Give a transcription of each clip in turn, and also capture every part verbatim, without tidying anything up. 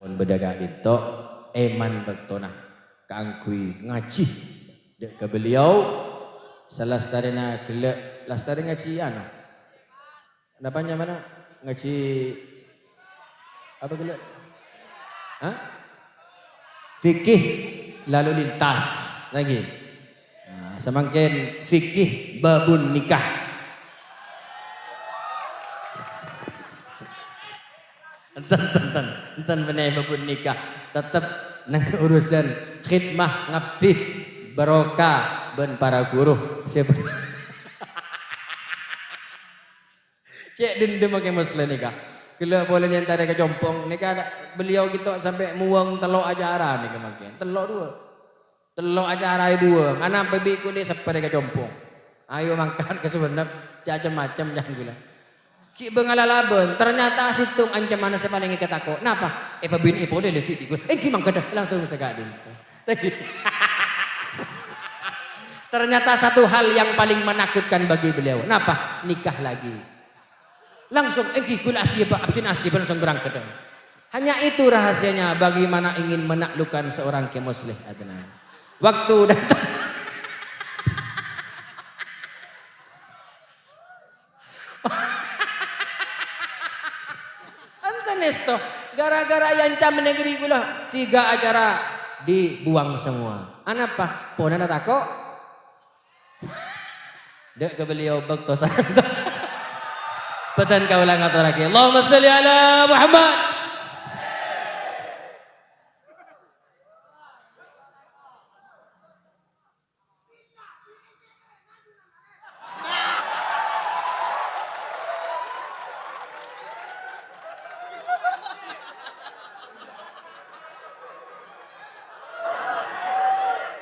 Mon bâdâ ka'dinto, èman bâktona kaangghuy ngajhi dâ' ka beliau, salastarèna ghellâ', lastarè ngajhi anu. Napa nyamana? Ngajhi apa ghellâ'? Hah? Fikih lalu lintas. Lagi. Nah, samangkèn fikih babun nikah. Enten, enten, enten. Enten bânnè babun nikah. Tetep neng urusan khidmah ngabdi, barokah bân para guru. Sè Cè' dendhem Kè Musleh nèka. Ghellâ' polè nyèntarè ka compo'. Nèka beliau ghi' to' sampè' muwâng tello' acara nèka mangkèn. Tello' duwâ'. Tello' acara èbuwâng. Anapa bi' kulâ èsèppèrè ka compo'. Ayo mangkat ka Sumenep. Cè' cem-macem jhâ' ghulâ. Ghi' bângalla labân. Ternyata sèttong ancamanna sè palèng èkatako'. Napa? Èpabinè polè lagi bi' ghulâ. Èngghi mangkadhâ langsung sè ka'dinto. Ternyata satu hal yang paling menakutkan bagi beliau. Napa? Nikah lagi. Langsung, "Èngghi, ghulâ asèyèbâ, abdhina asèyèbâ," langsung berangkat. Hanya itu rahasianya bagaimana ingin menaklukkan seorang Kè Musleh Adnan. Waktu datang. Enten èsto, gara-gara èancam nèka bi' ghulâ, tiga acara dibuang semua. Anapa? Ponapa tako'? Dâ' ka beliau bâkto sareng. Bhâdhân kaulâ ngatorraghi. Allahumma shalli ala Muhammad.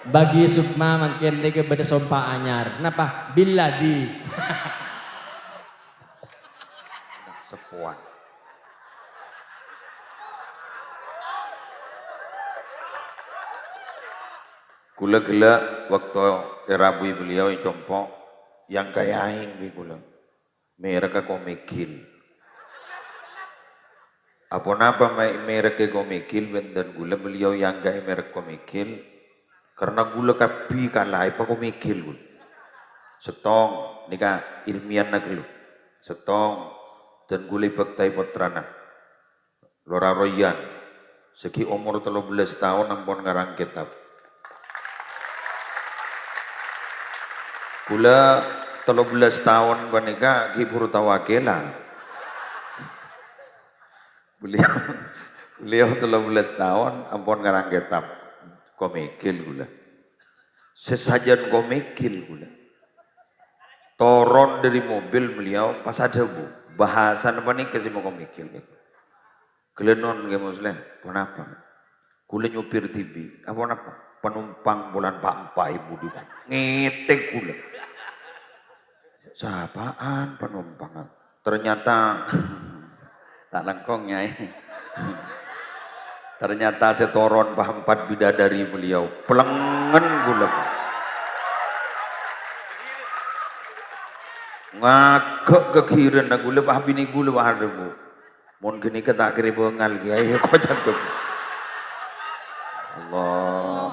Bagi Sukma mangkèn nèka bâdâ sompa anyar. Napa? Billadzi. Seppowan. Ghulâ ghellâ' bâkto èrabui beliau è compo', èangghâi aèng bi' ghulâ. Mèrek Komegel. Aponapa ma' mèrek Komegel, bhâdhân ghulâ beliau èangghâi mèrek Komegel, karena ghulâ kabbhi kala èpa Komegel ghulâ. Sèttong, nèka ilmiahna ghâllu. Sèttong, dân ghulâ èbhâktaè pottrana. Lora Royan, sè ghi' omor tello bellâs taon ampon ngarang kètab. Ghulâ tello bellâs taon panèka ghi' bhuru tao akèla. Beliau, beliau tello bellâs taon ampon ngarang kètab. Komegel ghulâ. Sè sajân Komegel ghulâ. Toron dâri mobil beliau pas adhâbu, "Bhâsana panèka sè makomegel." Ghellâ' non, Kè Musleh, ponapa? Ghulâ nyopir dhibi'. Aponapa? Panompang polana pa'-empa' èbu dhibi'. Ngètèk ghulâ. Sapa'an panompang? Ternyata, ta' lèngkong, Nyaè. Ternyata sè toron pa'-empa' bidadari beliau. Pellengngen ghulâ. Ngaghâ' kaghirâna ghulâ, pa' binè ghulâ, pa' adhâbu. Mon ghânèka ta' kèra bângal, Kèyaè, kocak. Allah.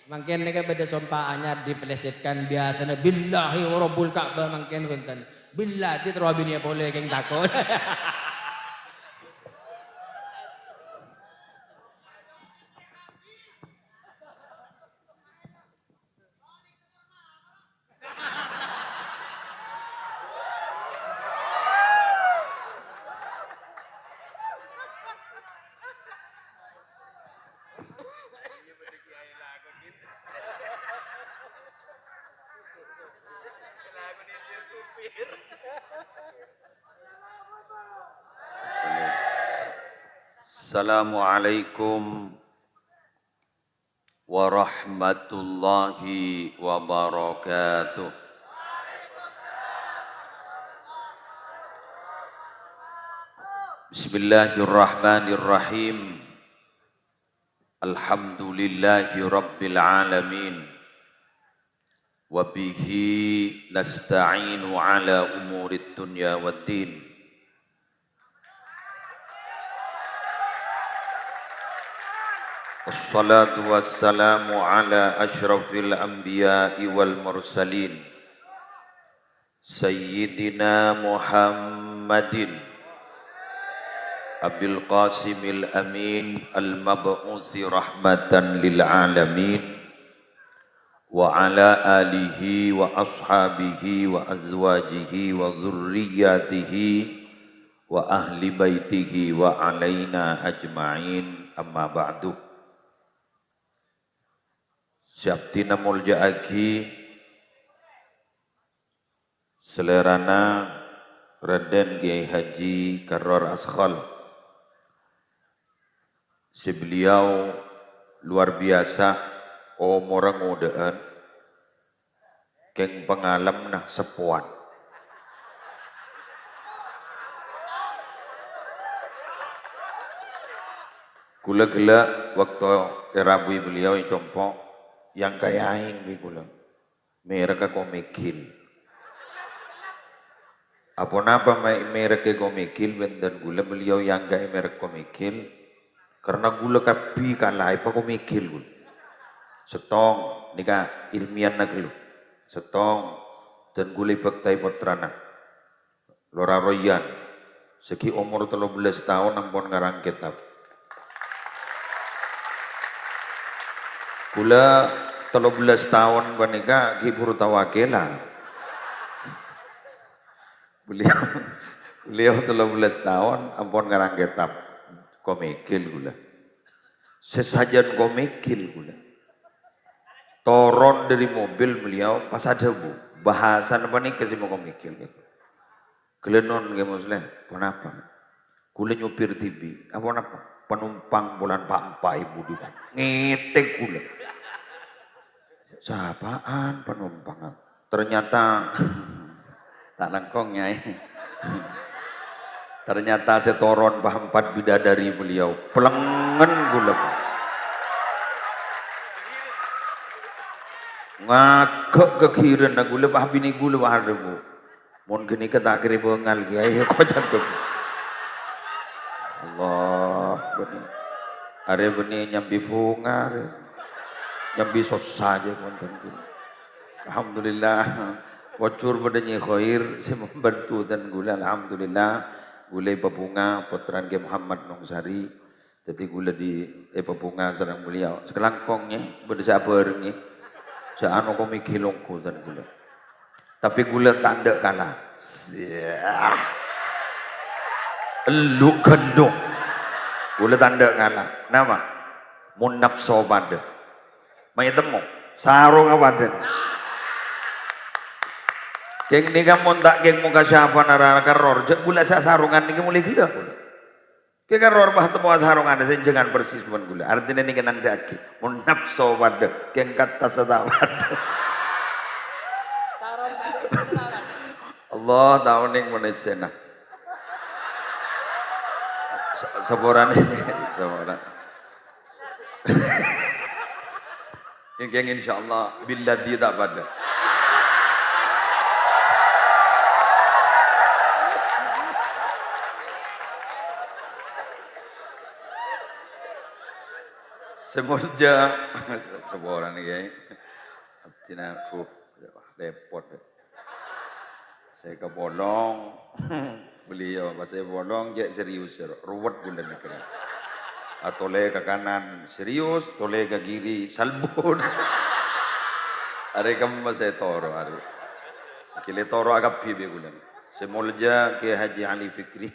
Mangkèn nèka bâdâ sompa anyar dipelesetkan, biyasana "Billahi wa Rabbul Ka'bah", mangkèn bhunten. "Billahi" terro abinèya polè kèng tako'. Assalamualaikum. warahmatullahi wabarakatuh. Bismillahirrahmanirrahim. Alhamdulillahi rabbil alamin. Wa bihi nasta'inu ala umurid dunya waddin. Wassalatu wassalamu ala asyrafil anbiya'i wal mursalin, Sayyidina Muhammadin Abil Qasimil Amin al-mab'usi rahmatan lil alamin, wa ala alihi wa ashabihi wa azwajihi wa dzurriyyatihi wa ahli baitihi wa alaina ajma'in, amma ba'du. Sè abdhina molja'aghi salèrana Raden Kiai Haji Karor Askhal. Sè beliau luar biasa, omorra ngodâ'ân, kèng pangalemmanna seppowan. Kaulâ ghellâ' bâkto èrabui beliau è compo', èyangka'è aèng bi' kaulâ. Mèrèk ka Komegel. Aponapa ma' mèrèk ka Komegel, bhunten kaulâ, beliau èyangka'è mèrèk Komegel, karna kaulâ kabbhi kala èpa Komegel kaulâ. Sèttong, nèka ilmiahna ghâllu. Sèttong, dân kaulâ èbhâkta'è pottrana. Lora Royan, sè ghi' omor tello bellâs taon ampon ngarang kètab. Kaulâ tello bellâs taon panèka ghi' bhuru tao akèla. Beliau, beliau tello bellâs taon ampon ngarang kètab. Komegel kaulâ. Sè sajân Komegel kaulâ. Toron dâri mobil beliau pas adhâbu. Bhâsana panèka sè makomegel. Ghellâ' non, Kè Musleh, ponapa? Kaulâ nyopir dhibi'. Aponapa? Panompang polana pa'-empa' èbu dhibi'. Ngètèk kaulâ. Sapa'an panompang? Ternyata, ta' langkong, Nyaè. Ternyata sè toron pa'-empa' bidadari beliau. Pelengngen kaulâ. Ngaghâ' kaghirâna kaulâ, pas binè kaulâ pas adhâbu. Mon ghânèka ta' kèra bângal, Kè, ayo koca'an. Allah, bânnè. Arè bânnè nyambi bhunga, arè. Nyambi sossa jâ, mon ghânèka. Alhamdulillah. Pojhur padâ Nyai Khair sè mambantu dân kaulâ, alhamdulillah. Kaulâ èpabhunga pottrana Kè Muhammad Nongsari. Dhâddhi kaulâ di, èpabhunga sareng beliau. Sakalangkong, Nyè, bâdâ sè abhârengngè. Jhâ' ano komegel ongghu dân kaulâ. Tapè kaulâ ta' endâ' kala. Siah. Elluk ghâllu. Kaulâ ta' endâ' kala. Napa? Mon napso padâ. Mayu temmo. Sarongnga padâ. Kèng nèka mon ta' kèng mokasyafan ara-ara Karor, jhâ' kaulâ sa-, sarongan nèka molaè ghellâ' kaulâ. Kè Karor bâ temmo sarongan sè ènjhângan persis bân kaulâ. Artèna nèka nandhâ'aghi. Mon napso padâ, kèng kattassa ta' padâ. Sarong padâ èssèna padâ. Allah, ta' onèng mon èssèna. Sa-, saporana, saporana. Kèng-kèng insyaallah billadzi ta' padâ. Sè molja, saporana, Kè. Abdhina, duh, repot. Sè kapolong, beliau pas sè polong jhâ' serius, ruwet kaulâ nèka. Atolè ka kanan, serius, tolè ka kiri, salbut. Arè kemma sè toro', arè. Kèlè toro' akabbhi bi' kaulâ. Sè molja Kè Haji Ali Fikri,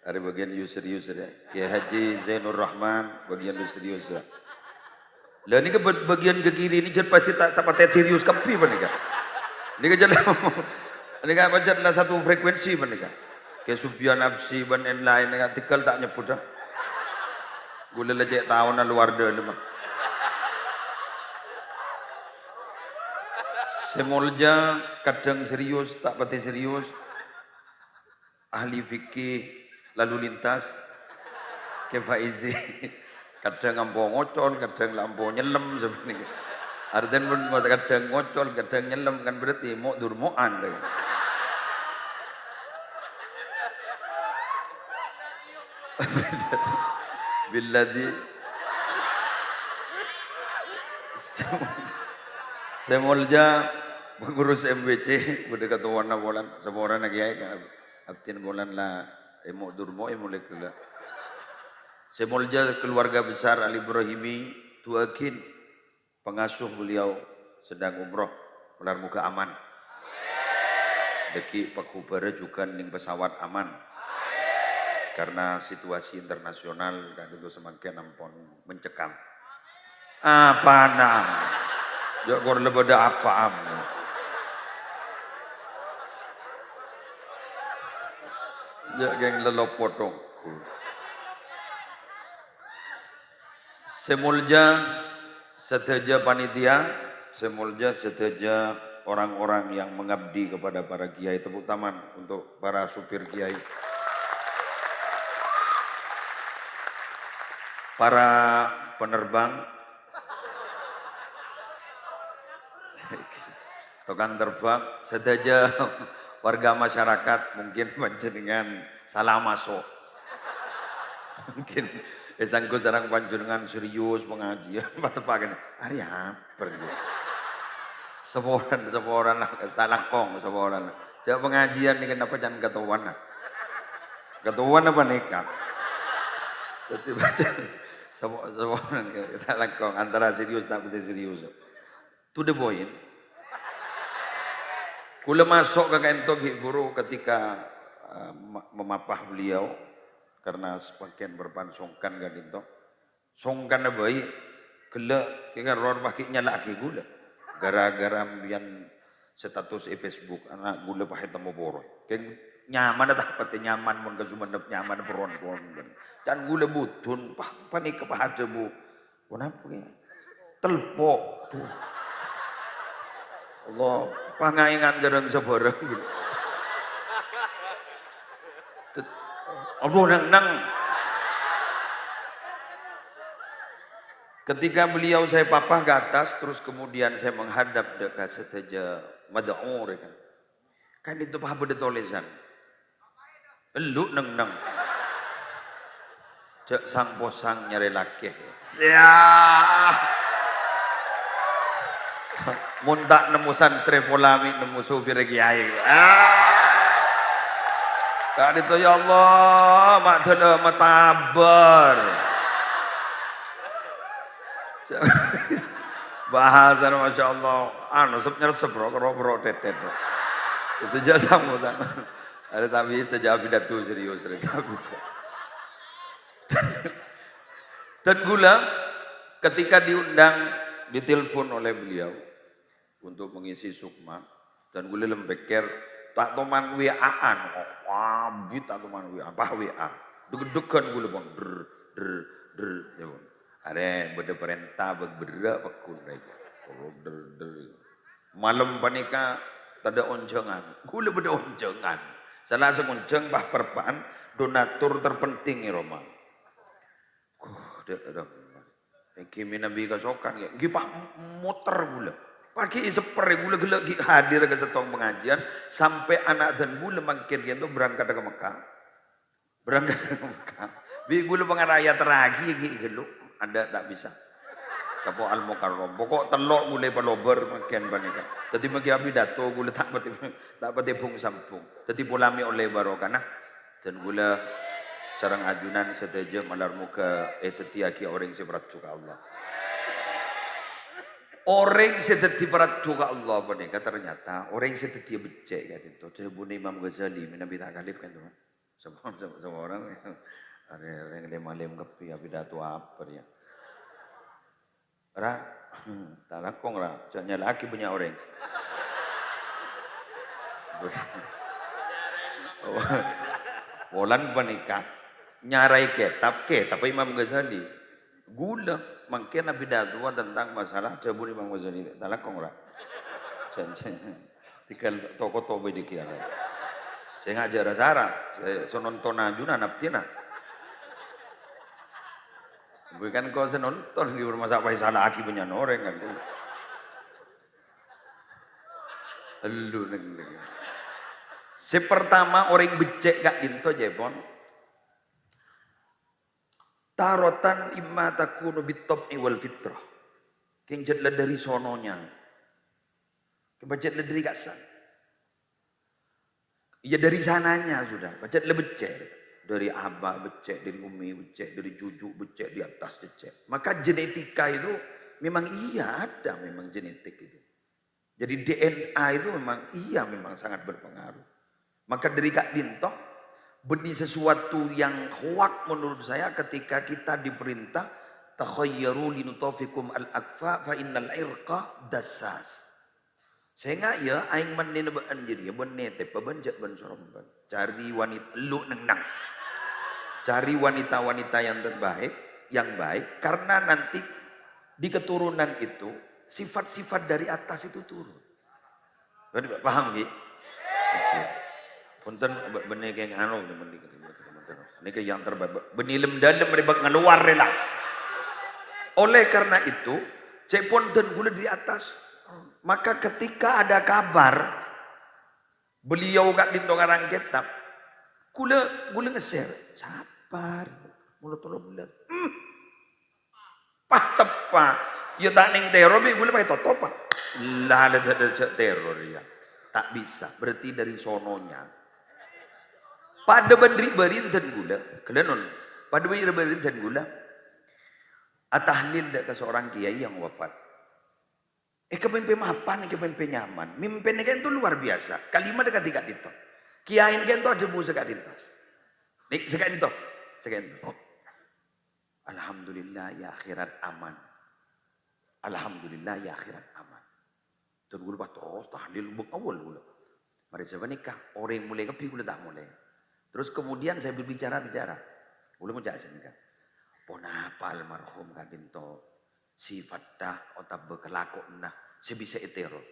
arè bâgiyân lu serius, arè. Kè Haji Zainur Rahman, bâgiyân lu serius, arè. Lah, nèka bâ-, bâgiyân ka kiri nèka jhât pajhât ta', ta' patè serius kabbhi panèka. Nèka jhât, nèka pajhât la satu frekuensi panèka. Kè Sufyan Absi bân laèn-laèn nèka tèghâl ta' nyebbhut, ah. Kaulâ la cè' taona lowar dâlemma. Sè molja kadhâng serius, ta' patè serius. Ahli fikih lalu lintas, Kè Faizi. Kadhâng ampo ngocol, kadhâng la ampo nyellem sapanèka. Artèna mon ngo-, kadhâng ngocol, kadhâng nyellem, kan berarti mo'-durmo'an, dâ. Billadzi sè molja pengurus M W C, bâdâ katowana polana, saporana Kèyaè, abdhina polana la èmo'-durmo'è molaè ghellâ'. Sè molja keluarga besar Al Ibrahimi, du'aaghin. Pengasuh beliau sedang umroh, malar moghâ aman. Dâgghi' paghubârâ jhughân neng pesawat aman. Karena situasi internasional ka'dinto samangkèn ampon mencekam. Apana? Jhâ' kor la bâdâ apa am? Jhâ' kèng lelopot ongghu. Sè molja sadhâjâ panitia, sè molja sadhâjâ orang-orang yang mengabdi kepada para kiai. Tepuk tangan untuk para supir kiai. Para penerbang, tokang terbang, sadhâjâ warga masyarakat, mungkin panjhennengngan sala maso'. Mungkin èsangghu sareng panjhennengngan serius pangajiân, pateppaghâna, "Arè apa rèya?" Saporana, saporana, ta' langkong saporana. Jhâ' pangajiân nèka napa can katowana? Katowana panèka. Dâddhi bâca sapo-, saporana, ta' langkong, antara serius ta' patè serius. To the point. Kaulâ maso' ka ka'dinto ghi' buru ketika, eh, ma-, mamapa beliau, karena samangkèn bârâmpan songkan ka'dinto. Songkanna bhâi, ghellâ', kèng rowa paghi' nyala'aghi kaulâ. Gara-gara mbiyan status è Facebook, ana' kaulâ pas ètemmo poro. Kèng nyamana ta' patè nyaman mon ka Sumenep, nyamana pèron-pèron. Can kaulâ budun, pa-, panèka pas adhâbu. Ponapa kèya? Telpo'. Duh. Allah, pangaèngan ghârâng sabhârâng. Aduh, neng-neng. Ketika beliau saya papah ke atas, terus kemudian saya menghadap de-, ka sadhâjâ mad'u, ya kan. Kan itu pas bâdâ tolèsan. Elu neng-neng. Jhâ' sang-posang nyarè lakè. Sia. Mon ta' nemmo santrè pola mè' nemmo sopir kèyaè. Ah. Ka'dinto, ya Allah, ma' dâlâ matabâr. Bahasana, Masya Allah, anu, sep-nyersep, bro, kero-, bro, tetet, bro. Itu jasa mutan. Ada tapi sejak pidato serius, serius, tak bisa. Dan kaulâ, ketika diundang, ditelepon oleh beliau untuk mengisi sukma, dan kaulâ lem pèkkèr, ta' toman W A-an, oh, abit ta' toman W A, pas W A. Deg-degan kaulâ, pon, der, der, der, ya, pon. Arè bâdâ parènta bâk berrâ' pagghun rèya. Terro der-, der. Malem panèka tadâ' onjhângan. Kaulâ bâdâ onjhângan. Sala sè ngonjhâng pas parpa'an donatur terpenting è roma. Guh, dâ', dâ'. Èngghi mènabi kasokan, ya. Èngghi pas moter kaulâ. Paghi' èsèpper, kaulâ ghellâ' ghi' hadir ka sèttong pangajiân, sampè' ana' dân kaulâ mangkèn ghento berangkat ka Mekkah. Berangkat ka Mekkah. Bi' kaulâ pangara èyaterraghi ghi' ghâllu, adâ' ta' bisa. Ka Po' Al-Mukarram. Pokok tello' kaulâ èpalobâr mangkèn panèka. Dâddhi mangkèn apidato kaulâ ta' patè, ta' patè bhung-sambhung. Dâddhi pola mè' ollè barokana. Dan kaulâ sareng ajunan sadhâjâ malar moghâ èdhâddhiyâghi orèng sè paraddhu ka Allah. Orèng sè dhâddhi paraddhu ka Allah panèka ternyata orèng sè dhâddhiyâ beccè' ka'dinto. Dhâbuna Imam Ghazali, mènabi ta' kalèp kan, teman? Sapa, sapa, sapa orèng? Arè orèng lem-alem kabbhi, apidato apa rèya? Ra, ta' langkong, Ra. Jhâ' nyala'aghi bânnya' orèng. Polana panèka nyaraè kètab, kètab Imam Ghazali. Kaulâ mangkèn apidato tentang masalah dhâbuna Imam Ghazali. Ta' langkong, Ra. Tèghâl toko tobi dikèya. Sè ngajhâr sara, sè, sè nonton ajunan abdhina. Bukan kok sè nonton, di rumah sapa sala'aghi bânnya'na orèng kan. Elu neng, neng. Sè pertama orèng beccè' ka'dinto, jâ' pon. Taratan imma takunu bit-tab'i wal fitrah. Kèng jhât la dâri sononya. Kèng pajhât la dâri ka'issa'. Ya, dari sananya sudah. Pajhât la beccè'. Dari aba beccè', dari umi beccè', dari cucu beccè', di atas beccè'. Maka genetika itu memang iya ada, memang genetik itu. Jadi D N A itu memang iya, memang sangat berpengaruh. Maka dari ka'dinto, bânnè sesuatu yang hoak menurut saya ketika kita diperintah, "Takhayyaru linutafikum al-akfa fa innal irqa dassas." Sènga' ya, aèng mennèna bâ'ân jârèya, bân nètèp, bân jhâ' bân sorombân. Cari wanit-, lu neng-neng. Cari wanita-wanita yang terbaik, yang baik, karena nanti di keturunan itu, sifat-sifat dari atas itu turun. Berarti paham, Ki? Oke. Punten, b-, bânnè kèng anu, bânnè kèng, nèka yang terbaik. Bânnè lem-dalem rè bâk ngeluar rè la. Oleh karena itu, cè' pon dân ghulâ di atas. Maka ketika ada kabar beliau ka'dinto ngarang kitab, ghulâ, ghulâ ngeser. Sabbhâr. Molo tolong bulan. Hmm. Pas teppa', ya ta' neng teror, bi' ghulâ pas totop, Pak. Lah, ada, ada, ada teror, ya. Tak bisa, berarti dari sononya. Padâ bân ri'-bâri' dân ghulâ, ghellâ' non. Padâ bân ri'-bâri' dân ghulâ. Atahlil dâ' ka seorang kiai yang wafat. Èkamèmpè mapan, èkamèmpè nyaman. Mèmpèna ka'dinto luar biasa. Kalimat ka'dinto. Kiai ka'dinto adhâbu saka'dinto. Nih, saka'dinto. Saka'dinto. Alhamdulillah, ya akhirat aman. Alhamdulillah, ya akhirat aman. Dân ghulâ pas terros tahlil bâk awal ghulâ. Marè sapanèka, orèng molè kabbhi ghulâ ta' molè. Terus kemudian saya berbicara-bicara. Ghulâ ngoca' sanèka, "Ponapa almarhum ka'dinto sifatta otabâ kalakowanna sè bisa èteror?"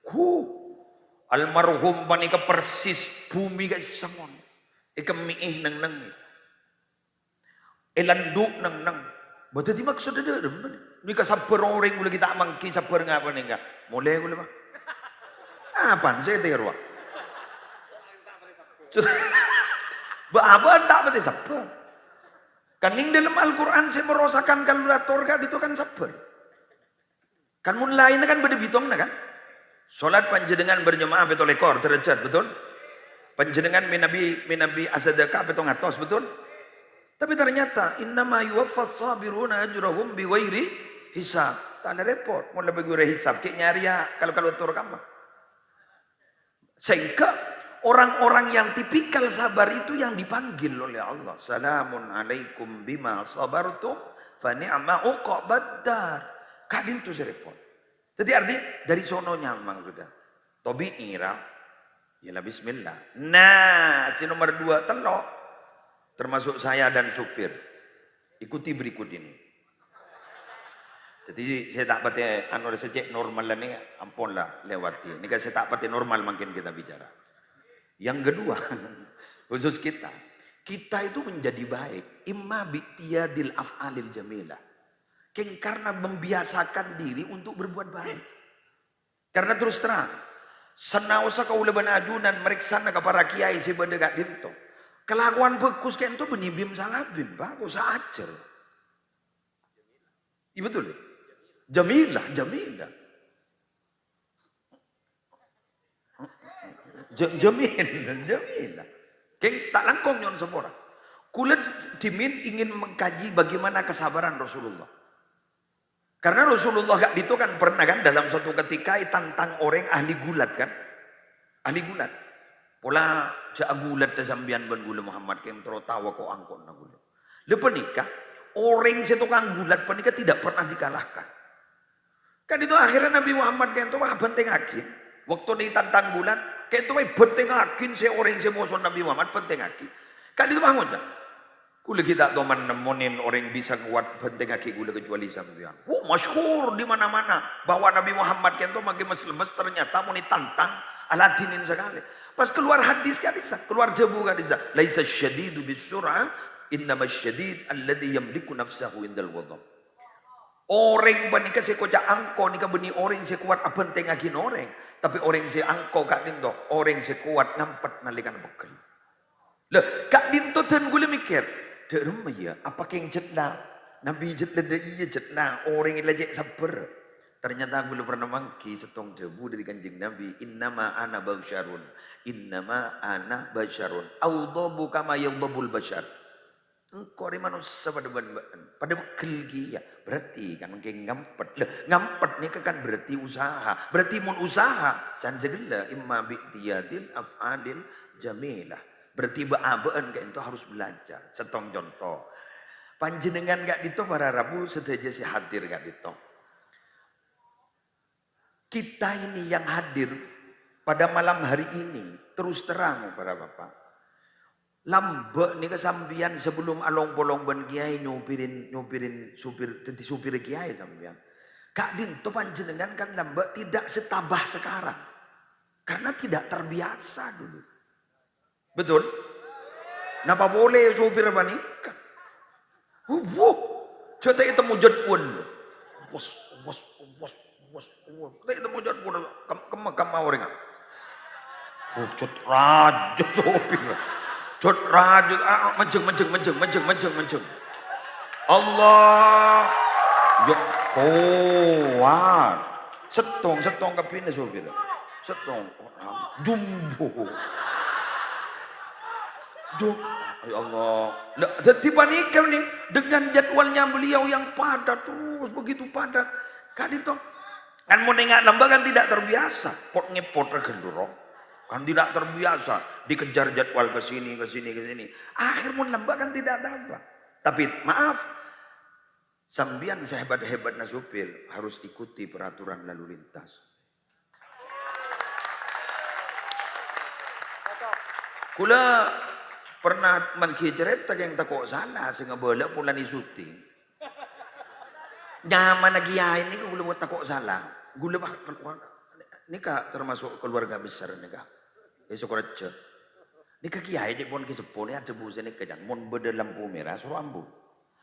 Huh! Almarhum panèka persis bhumè ka'issa' mon. Èkemmè'è neng-neng. Èlandu' neng-neng. Bâ dhâddhi maksodda dhârem, bân. Nèka sabbhâr orèng ghulâ ghi' ta' mangghi sabbhâr ngapa nèka? Molè ghulâ, Pak. Apana sè èteror, Pak? Bâ-, abâ'na ta' patè sabbhâr. Kan neng dâlem Al-Qur'an sè merosakkan kalkulator ka'dinto kan sabbhâr. Kan mon laènna kan bâdâ bitongnga kan? Salat panjhennengngan berjamaah pètto lèkor derajat, betul? Panjhennengngan mènabi, mènabi asadaka pètto ngatos, betul? Tapi ternyata, "Innama yuwaffas sabiruna ajrahum bighairi hisab." Ta' ada repot, mon la bighairi hisab, ghi' nyarèya kalkulator kamma. Sehingga orang-orang yang tipikal sabar itu yang dipanggil oleh Allah. "Salamun alaikum bima sabartum, fa ni'ma uqbaddar." Ka'dinto sè repot. Dhâddhi artè dhâri sono nyamang sudah. Tabi'i, ra. Ya la, bismillah. Nah, sè nomor dua, tello'. Termasuk saya dan supir. Ikuti berikut ini. Jadi, saya tak patè, anu, saya cek normal ini, ampun lah, lewati. Ini kan saya tak patè normal mungkin kita bicara. Yang kedua, khusus kita. Kita itu menjadi baik. Imma bi'tiyadil af'alil jamilah. Kèng karena membiasakan diri untuk berbuat baik. Karena terus terang, sanaossa kaulâ bân ajunan marèksana ka para kiai sè bâdâ ka'dinto. Kalakowan bhâghus ka'dinto bânnè bim salabim, Pak, kok saajhâr. Iya betul, ya? Jamilah, jamilah. Ja-, jamil, jamilah. Kèng, ta' langkong nyo'on sapora. Kaulâ dhimèn ingin mengkaji bagaimana kesabaran Rasulullah. Karena Rasulullah ka'dinto kan pernah kan dalam suatu ketika ètantang orèng ahli gulat kan. Ahli gulat. Pola jhâ' agulat sampèyan bân ghulâ Muhammad kèng terro tao ko-angkona ghulâ. Lha panèka, orèng sè tokang gulat panèka tidak pernah dikalahkan. Ka'dinto akhirnya Nabi Muhammad ka'dinto wah bhântèngaghi. Waktu ètantang gulat, ka'dinto wah bhântèngaghi sè orèng sè moso Nabi Muhammad bhântèngaghi. Ka'dinto wah ngoca', Ghulâ ghi' ta' toman nemmonè orèng bisa kowat bhântèngngaghi ghulâ kecuali sampèyan. Oh, masyhur di mana-mana bahwa Nabi Muhammad kènto mangkè mes-lemes, ternyata mon ètantang aladinin sakalè. Pas kalowar hadis ka'dissa', kalowar dhâbu ka'dissa', "Laisa syadidu bisyur'ah, innama syadid alladzi yamliku nafsahu indal ghadab." Orèng panèka sè èkoca' angko nèka bânnè orèng sè kowat abhântèngngaghi orèng, tapè orèng sè angko ka'dinto orèng sè kowat ngampet nalèkana pegghel. Lah, ka'dinto dân ghulâ mèkkèr, "Dâ' remma, yâ, apa kèng jhât la? Nabbhi jhât la dâ' iyâ jhât la, orèng la cè' sabbhâr." Ternyata ghulâ pernah mangghi sèttong dhâbu dâri Kanjeng Nabi, "Innama ana basyarun, innama ana basyarun, aghdabu kama yaghdabul basyar." Engko' rè manossa padâ bân bâ'na, padâ pegghel kèya. Berarti kan kèng ngampet. Lah, ngampet nèka kan berarti usaha. Berarti mon usaha, can saghellâ, imma bi'tiyadil af'alil jamilah. Berarti bâ'-abâ'ân ka'dinto harus belajar. Sèttong conto. Panjhennengngan ka'dinto para rabu sadhâjâ sè hadir ka'dinto. Kita ini yang hadir pada malam hari ini, terus terang, para bapak, lambâ' nèka sampèyan sabellum along-polong bân kèyaè nyopèrin, nyopèrin supir, dhâddhi supir kèyaè sampèyan. Ka'dinto panjhennengngan kan lambâ' tidak setabah sekarang. Karena tidak terbiasa dulu. Betul? Napa polè sopir panèka? Wuh, jhâ' ta' ètemmo jadwal. Wos, wos, wos, wos, wos. Ta' ètemmo jadwal. Kam-, kemma, kemma orèngnga. Oh, jhât rajâ sopir. Jhât rajâ. Ah, ah, manjheng, manjheng, manjheng. Allah. Ya, kowat. Sèttong, sèttong kabbhina sopir. Sèttong. Jumbo. Jum-, ya Allah. Lah, dhâddhi panèka nè, dengan jadwalnya beliau yang padat, terus begitu padat. Ka'dinto, kan mon enga' lambâ' kan tidak terbiasa. Pot-ngepot règhelluru. Kan tidak terbiasa. Dikejar jadwal ke sini, ke sini, ke sini. Akhir mon lambâ' kan tidak tambah. Tapi maaf, sampèyan sehebat-hebatnya supir harus ikuti peraturan lalu lintas. Kaulâ pernah mangghi carèta kèng tako' sala sè ngabâlâ polana syuting. Nyamana kèyaè nèko kaulâ tako' sala. Kaulâ pa-, nèka termasuk keluarga besar nèka. È Sokorejo. Nèka kèyaè cè' pon kè seppo nè adhâbu sanèka, Jang. Mon bâdâ lampu mèra, soro ambu.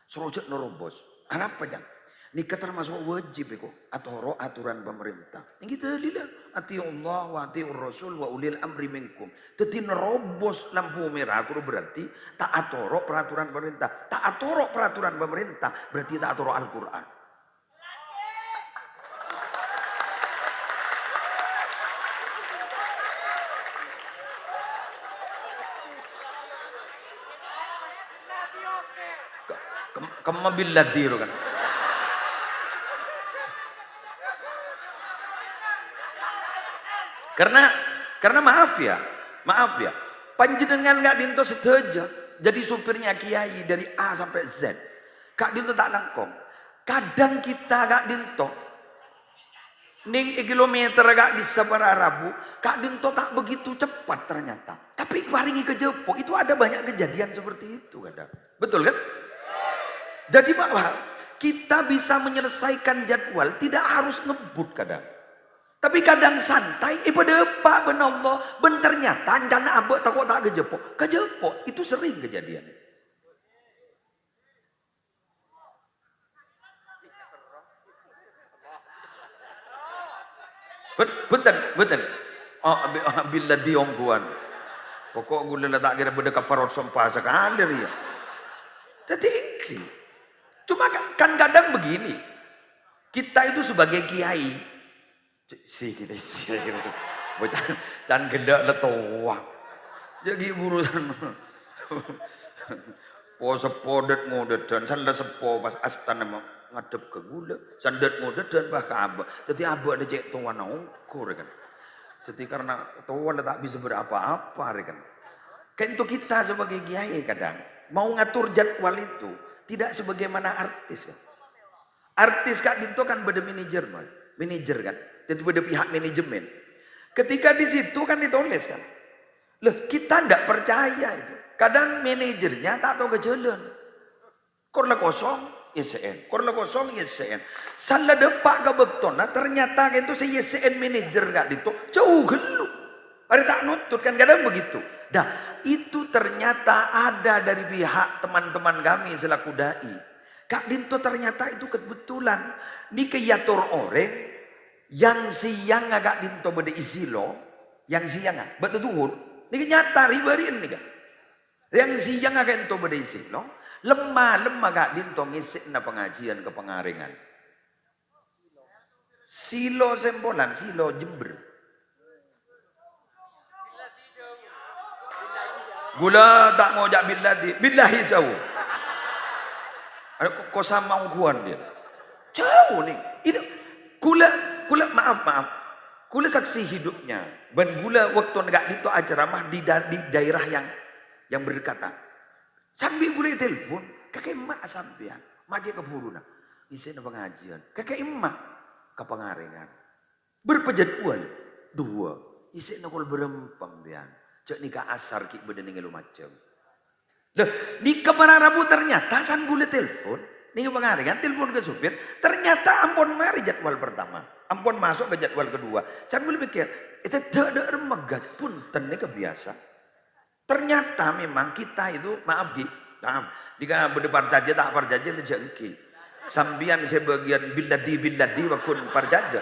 Soro jhâ' nerobos. Anapa, Jang? Nèka termasuk wajib, èko, atoro' aturan pemerintah. Èngghi dalilla, "Ati'ullah wa ati'ur rasul wa ulil amri minkum." Dhâddhi nerobos lampu mèra, kuru berarti ta' atoro' peraturan pemerintah. Ta' atoro' peraturan pemerintah, berarti ta' atoro' Al-Qur'an. Ke-, kem-, kemma billadhi ro kan. Karena, karena maaf ya, maaf ya. Panjhennengngan ka'dinto sadhâjâ jadi supirnya kiai dari A sampai Z. Ka'dinto ta' langkong. Kadang kita ka'dinto nèng è kilometer ka'dissa' para rabu, ka'dinto ta' begitu cepat ternyata. Tapi parèngè kajhâpo', itu ada banyak kejadian seperti itu kadang. Betul kan? Jadi bahwa kita bisa menyelesaikan jadwal tidak harus ngebut kadang. Tapi kadang santai, è padâ apa bân Allah, bân ternyata encana abâ' tako' ta' kajhâpo'. Kajhâpo', itu sering kejadian. Bet-, bhunten, bhunten. Oh, bi-, oh, billadhi ongghuwân. Pokok kaulâ la ta' kèra bâdâ kafarot sompa sakalè rèya. Dhâddhi èngghi. Cuma kan, kan kadang begini. Kita itu sebagai kiai, C-, sè kènè, sè kènè. Bocah can ghellâ' la towa. Jhâ' ghi' buru. Po-, seppo dât-ngodâdhân, san la seppo pas astana ma-, ngadhep ka kaulâ. San dât-ngodâdhân pas ka abâ'. Dhâddhi abâ' la cè' towana ongghu rè kan. Dhâddhi karena towa la ta' bisa berapa-apa rè kan. Ka'dinto kita sebagai kiai kadang mau ngatur jadwal itu tidak sebagaimana artis kan. Artis ka'dinto kan bâdâ manajer, Mas. Manajer kan. Jadi bâdâ pihak manajemen. Ketika di situ kan ditulis kan. Loh, kita ndak percaya itu. Kadang manajernya ta' tao ka jhâlân. Kor la kosong, èyessè'è. Kor la kosong, èyessè'è. Sala dâpa' ka bâktona, ternyata kento sè èyessè'è manajer ka'dinto, jhâu ghâllu. Arè ta' nutut, kan kadang begitu. Dah, itu ternyata ada dari pihak teman-teman kami selaku dai. Ka'dinto ternyata itu kebetulan. Nèka èyator orèng, yang siangnga ka'dinto bâdâ è Silo, yang siangnga, bâdâ duhur. Nèka nyata, ribâri'en nèka. Yang siangnga kento bâdâ è Silo, lem-malemma ka'dinto ngèssè'na pangajiân ka Pangarèngan. Silo Sempolan, Silo Jember. Ghulâ ta' ngoca' billadi, billahi jhâu. Ada ko-, kosama ongguwan dia. Jhâu nè. Itu ghulâ, ghulâ, maaf, maaf. Ghulâ saksi hidupnya. Bân ghulâ bâkto ka'dinto acaramah di da-, di daerah yang, yang berdekatan. Sambi ghulâ ètelpon, "Ka kemma sampèyan?" "Ma' cè' ka bhuruna." "Ngèssè'na pangajiân." "Ka kemma?" "Ka Pangarèngan." "Bârâmpa jadwal?" "Duwâ'." "Ngèssè'na kol bârâmpa sampèyan?" "Jhâ' nèka asar ghi' bâdâ nèng è Lumajang." Loh, nèka para rabu ternyata san ghulâ telpon. Nèng Pangarèngan telpon ka supir, ternyata ampon marè jadwal pertama. Ampon maso' ka jadwal kedua. San ghulâ mèkkèr, "Ètèdhâ' dâ' remma, ghâ, bhunten nèka biyasa." Ternyata memang kita itu, maaf, Gi, maaf. Nèka bâdâ parcajâ ta' parcajâ la jhâ' ènggi. Sampèyan sè bâgiyân billadi-billadi pagghun parcajâ.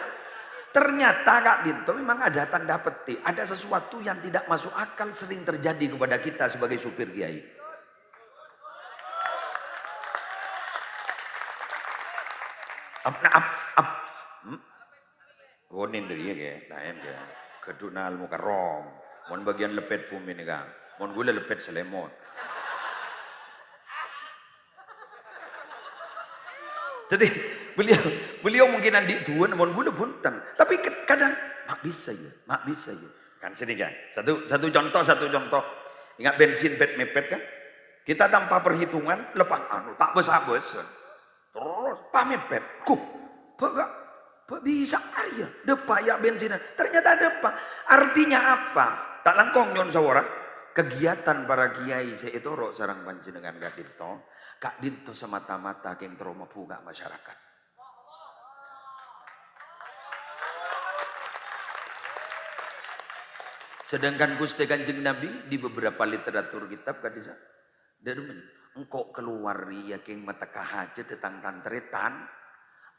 Ternyata ka'dinto memang ada tanda petik, ada sesuatu yang tidak masuk akal sering terjadi kepada kita sebagai supir kiai. Ap-, na-, ap-, ap-, hmm? Ghunèng dâri iyâ, Kè, laèn, Kè. Ghâdhuwânna Al-Mukarram. Mon bâgiyân leppet bhumè nèka. Mon ghulâ leppet salèmot. Jadi, beliau, beliau mungkin andi' duwâ', mon ghulâ bhunten. Tapi ke-, kadang, "Ma' bisa, yâ, ma' bisa, yâ." Kan sini, kan. Satu, satu contoh, satu contoh. Ingat bensin pet-mepet, kan? Kita tanpa perhitungan, lepas anu, ta' bâs-abâs. Terros, pas mepet. Ghu, bâ' gha', bâ' bisa arèya, dâpa' yâ bensinna. Ternyata dâpa'. Artinya apa? Ta' langkong nyo'on saporana. Kegiatan para kiai sè ètoro' sareng panjhennengngan ka'dinto, ka'dinto semata-mata kèng terro mabhunga masyarakat. Sedangkan Ghustè Kanjeng Nabi di beberapa literatur kitab ka'dissa', Dâ' remma, engko' kalowar rèya kèng matekka hajhât dâteng tan-tarètan,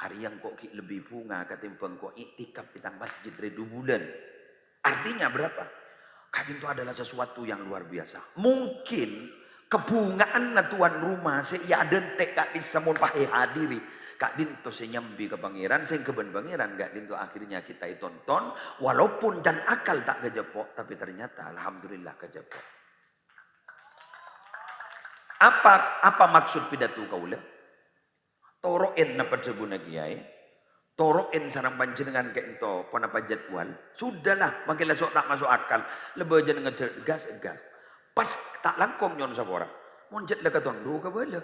arèya engko' ghi' lebbi bhunga katèmbhâng engko' i'tikaf è tang masjid rè du bulân. Artinya berapa? Ka'dinto adalah sesuatu yang luar biasa. Mungkin kabhunga'anna tuan rumah sè èadhânte' ka'dissa' mon pas èhadiri, ka'dinto sè nyambi ka Pangèran, sèngghâ bân Pangèran ka'dinto akhirnya kita ètonton, walaupun can akal ta' kajhâpo', tapi ternyata alhamdulillah kajhâpo'. Apa, apa maksud pidato kaulâ? Toro'è napa dhâbuna kiyaè, toro'è sareng panjhennengngan ka'dinto ponapa jadwal. Sudahlah, mangkèn la so' ta' maso' akal. La bâjâna ngajhâr gas, gas. Pas ta' langkong nyo'on sapora. Mon jhât la katondo kabâlâ.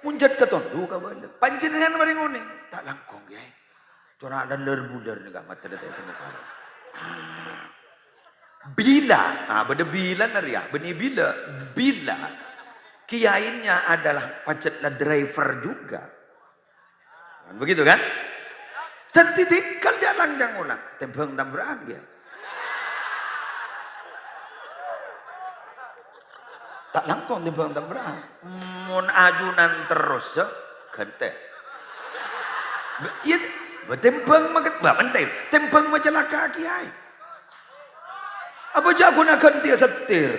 Mon jhât katondo kabâlâ. Panjhennengngan marè ngonèng. Ta' langkong, Kiyaè. Cora' lèlèr-bulèr nèka matè dâteng temmo karo. Bila, nah, bâdâ bilana rèya, bânnè bila, bila kiainya adalah pajhât la driver juga. Kan begitu, kan? Dhâddhi tèngghâl jhâ' lang-jhâng olang, tèmbhâng tambra'an, ya. Ta' langkong tèmbhâng tambra'an. Mon ajunan terros, ghântè. Bâ-, iyâ, bâ-, tèmbhâng maket-, bâ-, mentè, tèmbhâng macalaka kiyaè. Apa jhâ' ghuna ghântè setir?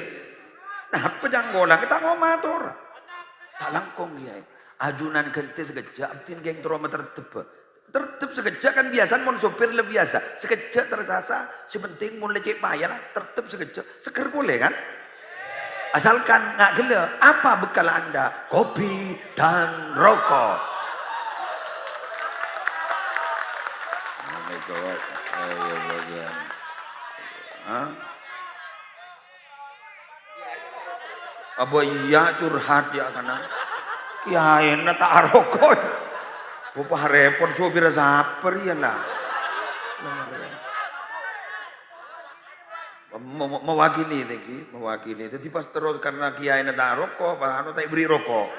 Napa jhâ' ngolang, ta' ngomator. Ta' langkong kiyaè. Ajunan ghântè sakejjhâ', abdhina kèng terro materdhâbbhâ. Terdhâb sakejjhâ' kan biyasana mon sopir la biyasa. Sakejjhâ' tersasa, sè penting mon la cè' paya la, terdhâb sakejjhâ'. Seger polè kan? Asalkan nga' ghellâ', apa bekal Anda? Kopi dan rokok. Ini jawab, eh, ya, bagian. Hah? Apa iyâ curhat yâ kana? Kiyaèna ta' aroko. Apa repot sopir saper yâ la. Me-, me-, mewakili nèka, mewakili. Dhâddhi pas terros karena kiyaèna ta' roko', pas anu ta' èberri' roko'.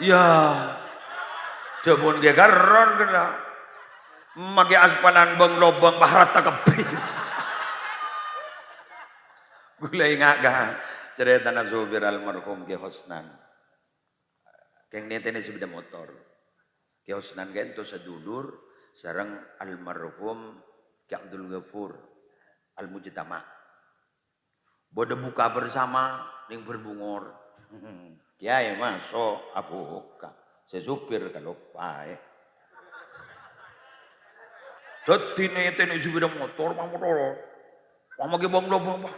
Iyâ. Dhâbuna ghi' karon kèna. Makè aspalan bâng-lobâng, pas rata kabbhi. Ghulâ enga' ka carètana sopir almarhum Kè Hosnan. Kèng nètènè sepeda motor. Kè Hosnan kaènto sadulur sareng almarhum Kè Abdul Ghafur Al-Mujtama. Bâdâ buka bersama nèng Berbungor. Kiyaè maso' abuka. Sè sopir kaloppaè. Dhâddhi nètènè sepeda motor, pa' motor. Wah, makè bâng-lobâng, wah.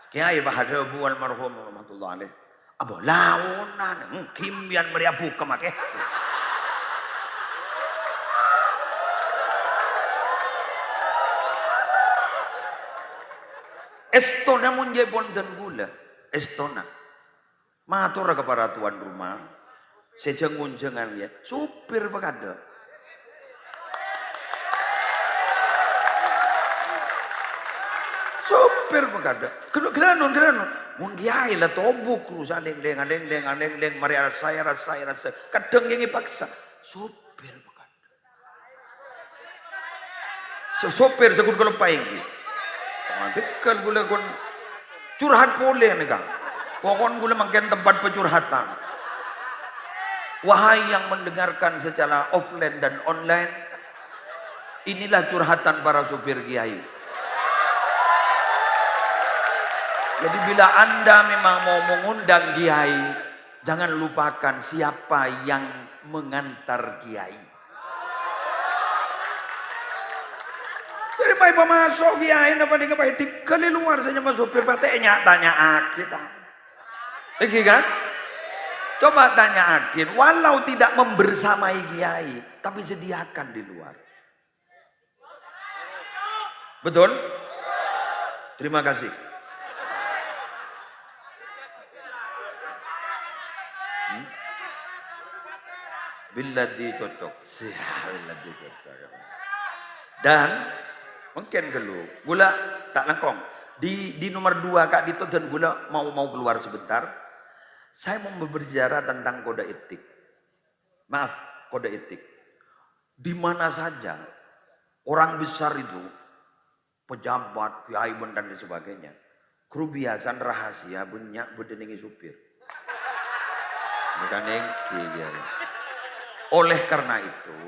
Kiyaè pas adhâbu almarhum rahmatullah alaih. Abâ, laonan, èngghi sampèyan marè abuka makè. Èstona mon jhâ' pon dân ghulâ, èstona. Matora ka para tuan rumah, sè jhâng-onjhângan, yâ, sopir pakaddhâ'. Sopir pakaddhâ'. Ghâllu-, ghâlânon, ghâlânon. Mon kiyaè la tobuk, terros alèng-lèng, alèng-lèng, alèng-lèng, marè arassa, arassa, arassa. Kadhâng kèng èpaksa. Sopir pakaddhâ'. Sè sopir sè ghun kaloppaè èngghi. Wah, tegghâl ghulâ kon curhat polè nèka. Pokon ghulâ mangkèn tempat percurhatan. Wahai yang mendengarkan secara offline dan online, inilah curhatan para supir kiai. Jadi bila Anda memang mau mengundang kiai, jangan lupakan siapa yang mengantar kiai. Dhâri pas èpamaso' kiyaèna panèka pas ètegghâl è lowar sè nyama sopir, patè' nya-, tanya'aghi ta'. Èngghi kan? Coba tanya'aghi, walau tidak membersamai kiai, tapi sediakan di luar. Betul? Terima kasih. Hmm? Billadzi cocok. Siap, billadzi cocok. Dan mungkin ghâllu, ghulâ ta' langkong. Di, di nomor dua ka'dinto dan ghulâ mau, mau keluar sebentar. Saya mau berbicara tentang kode etik. Maaf, kode etik. Di mana saja orang besar itu, pejabat, kiai, bân dan lain sebagainya, ghuru biyasana rahasia bânnya' bâdâ nèng sopir. Bâdâ nèng kiai. Oleh karena itu,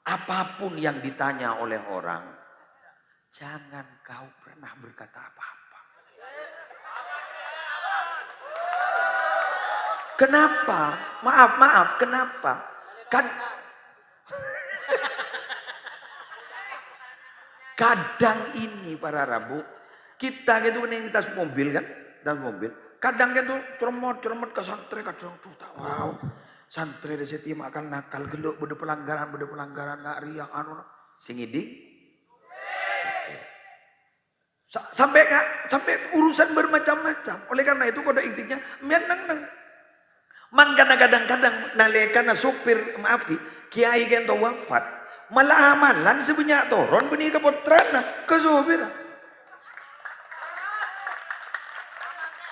apapun yang ditanya oleh orang, jangan kau pernah berkata apa-apa. Kenapa? Maaf, maaf, kenapa? Kan kadang ini para rabu, kita gitu kan yang tas mobil kan, tas mobil. Kadang kan tuh cermot-cermot ke santri, kadang tuh tak wow. Santri di sini makan nakal, geluk, bâdâ pelanggaran, bâdâ pelanggaran, nak riya, anu, sing ngèdhing. Sa-, sampai ka-, sampai urusan bermacam-macam. Oleh karena itu, kode etiknya, mèn neng-neng. Mangkana kadang-kadang nalèkana sopir, maaf, Ki, kiai kento wafat, mala amalan sè bânnya' toron bânnè ka pottrana, ka sopirra.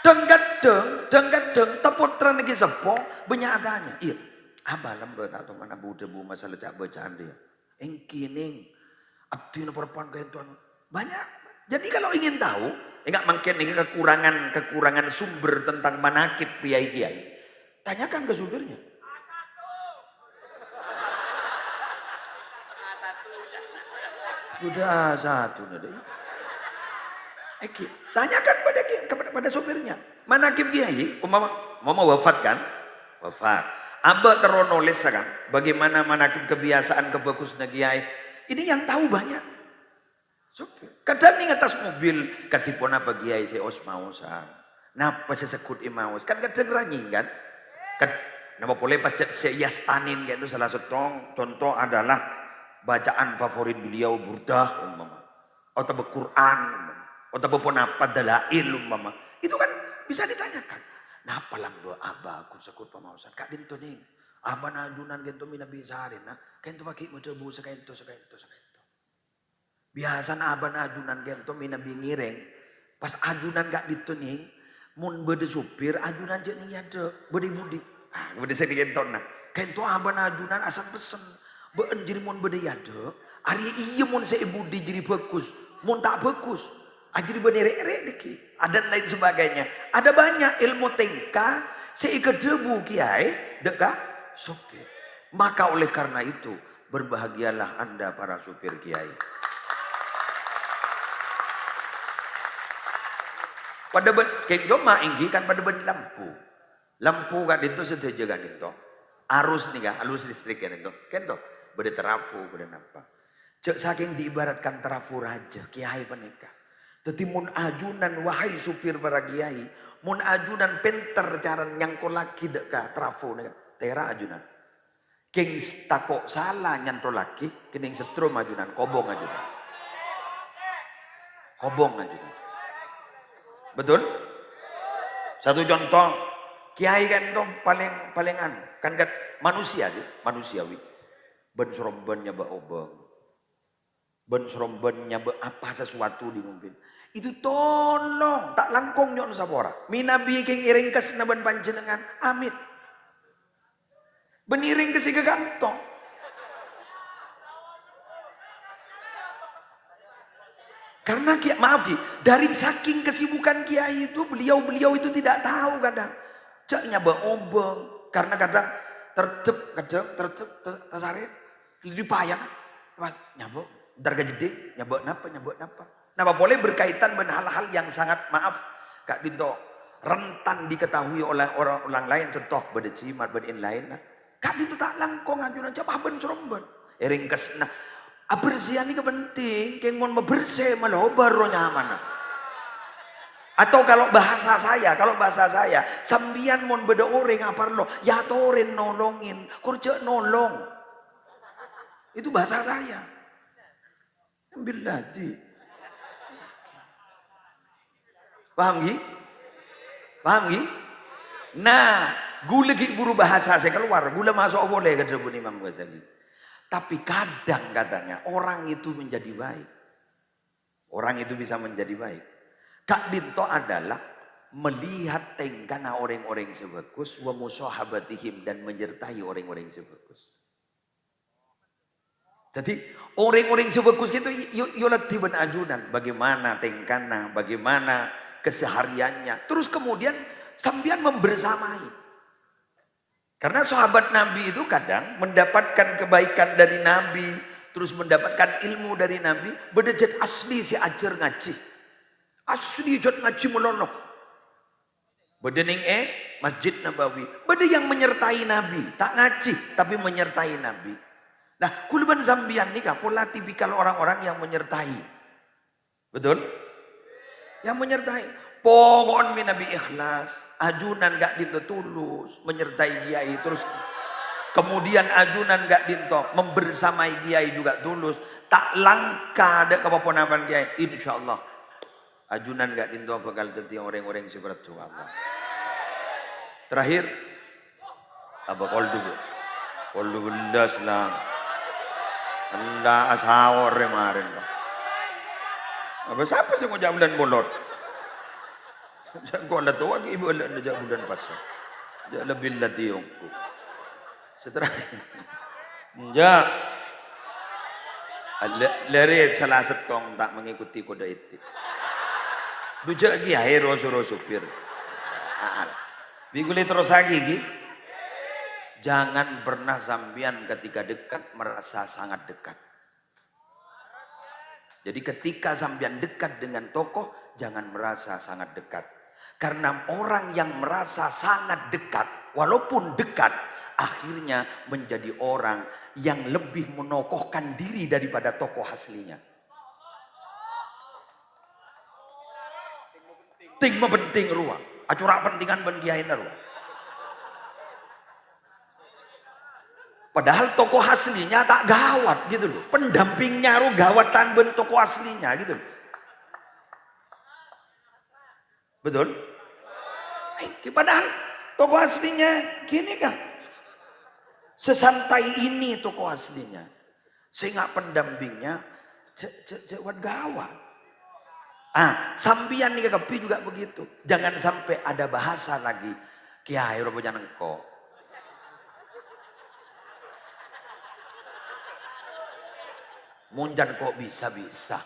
Dhâng-kadhâng, dhâng-kadhâng, ta' pottrana ghi' seppo, bânnya' atanya, "Iyâ, abâ lambâ' ta' toman abu-dhâbu masalah ca'-bâcaan rèya?" Èngghi, Nèng. Abdhina parappa'na kaènto'an. Banyak. Jadi kalau ingin tahu, enggak mungkin ini kekurangan, kekurangan sumber tentang manakib kiai-kiai, tanyakan ke supirnya. Udah satu nih, deh. Èngghi, tanyakan pada ki-, kepada, pada supirnya. Manakib kiai, umpama, umpama wafat kan? Wafat. Abâ' terro nolès kan? Bagaimana manakib kebiasaan kebagusanna kiai? Ini yang tahu banyak. Sopir. Kadhâng è attas mobil, kadhi ponapa kiai sè os-maosan? Napa sè segghut èmaos? Kan kadhâng ranyèng kan? Kad-, napa polè pas cè'-, sè èyastanin ka'dinto salah settong contoh adalah bacaan favorit beliau Burdah umpama. Otabâ Quran, otabâ ponapa, dalail umpama, itu kan bisa ditanyakan. Napa lambâ' abâ' ghun segghut pamaosan? Ka'dinto, Nèng. Abâ'na ajunan kento mènabi sarèna, kento paghi' madhâbu sakaènto, sakaènto, sakaènto. Biyasana abâ'na ajunan ka'ento mènabi ngèrèng. Pas ajunan ka'dinto, Nyèng, mon bâdâ sopir, ajunan jhâ' neng è adâ', bâdâ è budi. Ah, bâdâ sè ka'entona. Ka'ento abâ'na ajunan asem-pesem. Bâ'ân jârèya mon bâdâ è adâ', arèya iyâ mon sè è budi jârèya bhâghus. Mon ta' bhâghus, ajârèya bâdâ rè'-rè' dhâggi'. Dan lain sebagainya. Ada banyak ilmu tèngka sè èkadhâbu kiyaè dâ' ka sopir. Maka oleh karena itu, berbahagialah Anda para supir kiyaè. Padâ bân, kèng coma èngghi kan padâ bân lampu. Lampu ka'dinto sadhâjâ ka'dinto. Arus nèka, arus listrik ka'dinto. Ka'dinto, bâdâ trafo, bâdâ napa. Jhâ' sakèng diibaratkan trafo rajâ, kiyaè panèka. Dhâddhi mon ajunan, wahai supir para kiyaè, mon ajunan pènter carana nyangkollaghi dâ' ka trafo nèka, tèra ajunan. Kèng s-, tako' sala nyantollaghi, kènèng setrum ajunan, kobong ajunan. Kobong ajunan. Betul? Satu contoh, kiyaè ka'ento palèng, palèng anu, kan, kan manusia sih, manusiawi. Bân-sorombân nyabâ' obâng. Bân-sorombân nyabâ' apa sesuatu di mobil. Itu tolong, ta' langkong nyo'on sapora. Mènabi kèng èrèngkessâ bân panjhennengngan, amit. Bân èrèngkessâ ka ka'ento. Karena ki-, maaf, Ki, dari saking kesibukan kiai itu, beliau-beliau itu tidak tahu kadang. Jhâ' nyabâ' obâng, karena kadang terdep, kadang terdep, te-, tasarè'. Lè dipayang, pas nyabâ', entar ka jeddhing, nyabâ' napa, nyabâ' napa. Napa polè berkaitan bân hal-hal yang sangat, maaf, ka'dinto rentan diketahui oleh orang, orang lain, contoh bâdâ jimat, bâdâ lain-lain. Ka'dinto ta' langkong ajunan, jhâ' bân-sorombân. Èrèngkessâ. Abersèyan nèka penting, kèng mon mabersè, malobâr ro nyamana. Atau kalau bahasa saya, kalau bahasa saya, sampèyan mon bâdâ orèng aparlo, ya atorè nolongin, kor jhâ' nolong. Itu bahasa saya. Ambil lagi. Paham, Gi? Paham, Gi? Nah, ghulâ ghi' buru bahasa sè kalowar, ghulâ maso' polè ka dhâbuna Imam Ghazali. Tapi kadang katanya orang itu menjadi baik. Orang itu bisa menjadi baik. Ka'dinto adalah melihat tèngkana orèng-orèng sè bhâghus, wa musahabatihim, dan menyertai orèng-orèng sè bhâghus. Dhâddhi, orèng-orèng sè bhâghus ghâpanèka yo, yo ladhi bân ajunan, bagaimana tèngkana, bagaimana kesehariannya. Terus kemudian sampèyan membersamai. Karena sahabat Nabi itu kadang mendapatkan kebaikan dari Nabi, terus mendapatkan ilmu dari Nabi, bâdâ jhât asli sè ajhâr ngajhi. Asli jhât ngajhi malolo. Bâdâ nèng è Masjid Nabawi. Bâdâ yang menyertai Nabi. Ta' ngajhi, tapi menyertai Nabi. Nah, ghulâ bân sampèyan nèka pola tipikal orang-orang yang menyertai. Betul? Yang menyertai. Pokokna mènabi ikhlas. Ajunan ka'dinto tulus menyertai kiai. Terus kemudian ajunan ka'dinto membersamai kiai juga tulus. Ta' langka dâ' ka ponapan kiai. Insyaallah. Ajunan ka'dinto bhâkal dhâddhi orèng-orèng sè bârâddhu Allah. Terakhir, apa kol dulu? Kol dua belas lah. Ella asaor rè marèn, Pak. Apa sapa sè ngoca' bulân molot? Engko' la towa ghi' bulân jhâ' bulân pasa. Jhâ' lebbi la diyongko. Seterusnya. Enjâ'. Lè-, lèrè sala sèttong ta' mengikuti kode etik. Dujâ' ghi aèro soro sopir. Aa. Bi' ghulâ terrossaghi, ghi. Jangan pernah sampèyan ketika dekat merasa sangat dekat. Jadi ketika sampèyan dekat dengan tokoh, jangan merasa sangat dekat. Karena orang yang merasa sangat dekat, walaupun dekat, akhirnya menjadi orang yang lebih menokohkan diri daripada tokoh aslinya. Ting mapenting rowa, acora' pentingan bân kiyaèna rowa. Padahal tokoh aslinya tak gawat gitu loh. Pendampingnya rowa gawatan bân tokoh aslinya gitu loh. Betul? Eh, padahal tokoh aslinya gini kan. Sesantai ini tokoh aslinya. Sehingga pendampingnya Jhâ', jhâ', jhâ' wat ghâbây. Ah, sampèyan nèka kabbhi juga begitu. Jangan sampai ada bahasa lagi, "Kèyaè rowa bhâjâng engko'." Mon jhâ' engko' bisa-bisa.